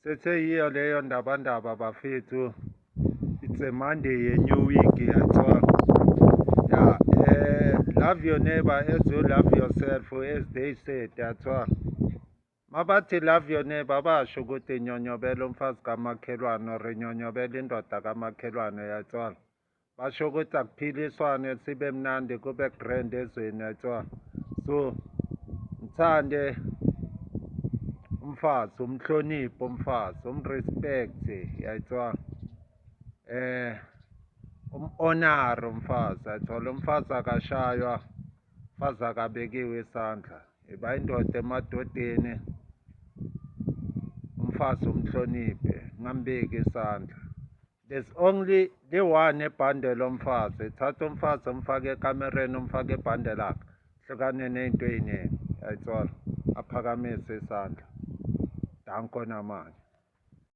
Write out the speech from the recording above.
Seseyiyo leyo ndabandaba bafethu. It's a Monday, a new week, yathiwa. Yeah, love your neighbor as you love yourself, as they said, yathiwa. Mabathi love your neighbor, basho ukuthi nyonyobela umfazi kamakhelwane or nyonyobela indoda kamakhelwane, yathiwa. Basho ukuthi akuphiliswane, sibe mnandi, kube grand ezweni, yathiwa. So mthande umfazi, umhloniphe umfazi, umrespect, yayithiwa, um-honor umfazi, yayithiwa. Umfazi akashaywa, umfazi akabekiwe isandla. Iba indoda emadodeni, umfazi umhloniphe, ungambeki isandla. There's only the one ebhande lomfazi. Thatha umfazi, umfake ekamereni, umfake ibhande lakhe, hlukane ney'nto ey'ningi, yayithola. Aphakamise isandla. Danko namanje.